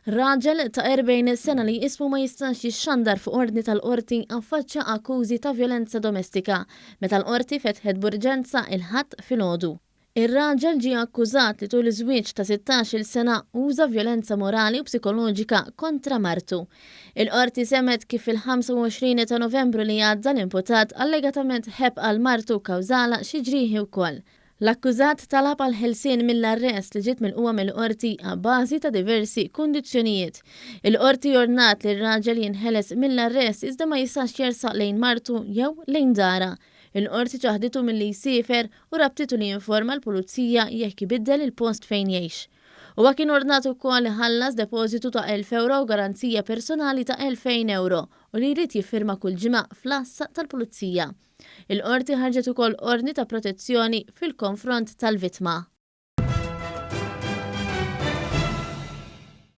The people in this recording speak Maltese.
Raġel ta' 40 sena li ismu ma jistax jixxandar fuq ordni tal-Qorti affaċċja akkużi ta' vjolenza domestika meta l-Qorti fetħet b'urġenza il-Ħadd filgħodu. Ir-raġel ġie akkużat li tul iż-żwieġ ta' 16-il sena uża vjolenza morali u psikoloġika kontra martu. Il-Qorti semgħet kif fil-25 ta' Novembru li għadda l-imputat allegatament ħebb għal martu u kkawżalha xi ġrieħi wkoll. L-akkużat talab għall-ħelsien mill-arrest li ġiet milqugħa mill-Qorti abbażi ta' diversi kundizzjonijiet. Il-Qorti ordnat li r-raġel jinħeles mill-arrest iżda ma jistax jersaq lejn martu jew lejn darha. Il-Qorti ċaħditu milli jsiefer u rabtitu li jinforma l-Pulizija jekk ibiddel il-post fejn jgħix. Huwa kien ordnat ukoll iħallas depożitu ta' 1,000 ewro u garanzija personali ta' 2,000 ewro u li jrid jiffirma kull ġimgħa fl-għassa tal-Pulizija. Il-Qorti ħarġet ukoll ordni ta' protezzjoni fil-konfront tal-vittma.